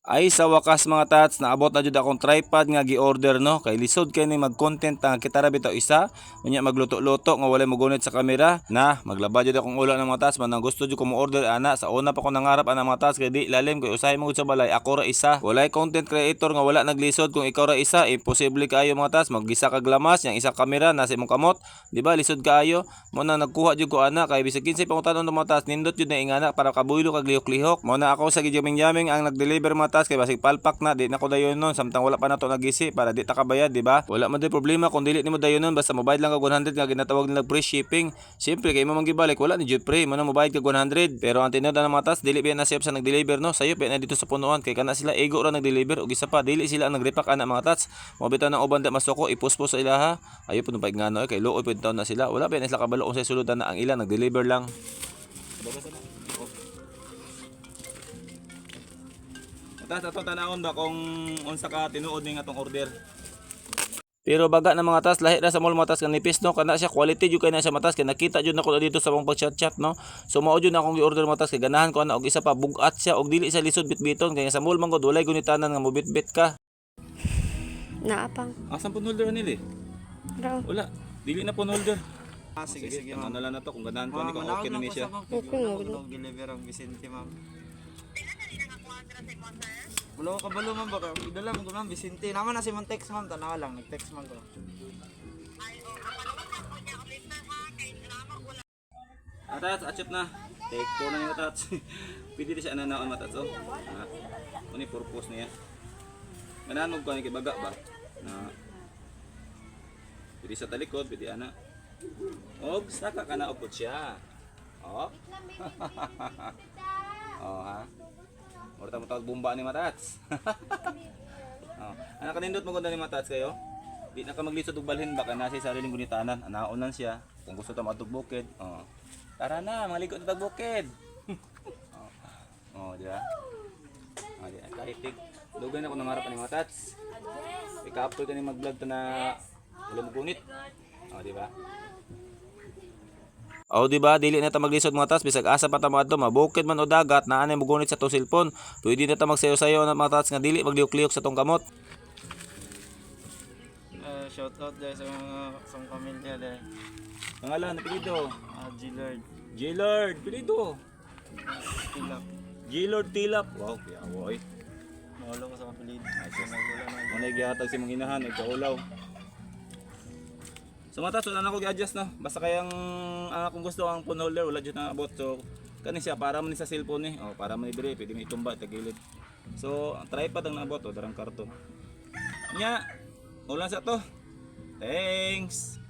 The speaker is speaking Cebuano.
Ay, sa wakas, mga tats, naabot na jud akong tripod nga gi-order, no, kay lisod kay ni mag-content ang kita ra bitaw isa, unya magluto-luto nga walay mogunit sa kamera na maglaba jud akong ulo ng mga tats man. Ang gusto jud ko mo order ana sa una pa ko nangarap ana, mga tats, kay di lalim kay usahay mo gud sa balay ako ra isa. Walay content creator nga wala naglisod. Kung ikaw ra isa, imposible kaayo, mga tats. Maggisa kag lamas yang isa kamera nasa imong kamot, di ba? Lisod kaayo mo na. Nagkuha jud ko ana kay bisag kinsay pangutanon mga tats, nindot jud na ingana para kabuylo kag lihok-lihok mo na. Ako sa gijaming-jaming ang nag-deliver, mga tats, kay basig palpak na di na ko dayon nun samtang wala pa nato nagisi para di ta kabayad, di ba? Wala man di problema kung dili nimo dayon nun, basta mobayad lang kag 100 nga ginatawag nila free shipping. Siyempre kay imo man gibalik, wala ni jud free mo na, mobayad kag 100. Pero ang tinuod na, mga tats, dili biya na sayop sa nag-deliver, no? Sayop biya na dito sa punuan kay kana sila ego ra nag-deliver. Ug isa pa, dili sila ang nagrepack ana, mga tats. Mo bitaw ng uban da masuko ipuspos sa ilaha ayo pud paigngano eh, kay luoy pud taon na sila. Wala biya na sila kabalo kung sa sulod na ang ila nag-deliver lang. Matas, ato tanawon ba kung unsa ka tinuod ning atong order. Pero baga na, mga tas, lahi ra sa mall, mga tas, kanipis, no? Kana siya quality jud kay na siya, matas, kay nakita jud nako na dito sa akong pag-chat-chat, no. So mao jud na akong gi-order, mga tas, kay ganahan ko ana. Og isa pa, bugat siya og dili siya lisod bitbiton kay sa mall man gud walay gunitanan nga mobitbit ka. Naapang. Asan phone holder nili? Raw. Wala, dili na phone holder. Ah, sige, sige, ma'am. Ano lang na to kung ganahan ko ani Ma'am, kung okay na manawag ni lang ko siya. sa ma'am. Okay na, Ako daw deliver ang Vicente, ma'am. Wala ko kabalo, ma'am, baka idala mo ko, ma'am, Vicente. Naman na si ma'am text, ma'am, tanawa lang, nag-text man ko. Atats, achip na. Take 4 na niyo, tats. Pwede di siya ananaon, matats oh. Ah. Ano yung purpose niya? Ganahan mo ko ani kay baga ba? Na pwede sa talikod, pwede ana. Og saka ka na upod siya. Oh. Oh ha. Mura mo tawag bomba ni matats. Oh. Anak, kanindot mo ganda ni matats kayo. Di na ka maglisod og balhin ba kay nasa sariling gunitanan. Anaon lang siya. Kung gusto ta maadtog bukid, oh. Tara na, maligo ta tag bukid. Oh. Oh, di ba? Oh, di kahit tig. Dugay na ko nangarap ani matats. Ikapoy ka ni mag-vlog ta na wala mo gunit. Oh, di ba? O di ba, dili na ta maglisod, mga tats, bisag asa pa ta moadto, mabukid man o dagat, naa nay mogunit sa tong cellphone. Pwede na ta magsayo-sayo na, mga tats, nga dili maglihok-lihok sa tong kamot. Shout out dahil sa mga sa mga pamilya dahil. Pangalan, apelyido? Ah, Gillard. J-Lord, apelyido? Tilap. J-Lord Tilap. Wow, yawa oy. Mawala ko sa kapilid. Ay, wala na. Muna gihatag si mong inahan, nagkaulaw. So mga tats, wala na ako gi-adjust, no. Basta kayang kung gusto ang phone holder, wala jud na abot. So kani siya para man ni sa cellphone ni. Oh, para man ni dire, pwede mo itumba tagilid. So, ang tripod ang naabot oh, darang karton. Nya, ulan sa to. Thanks.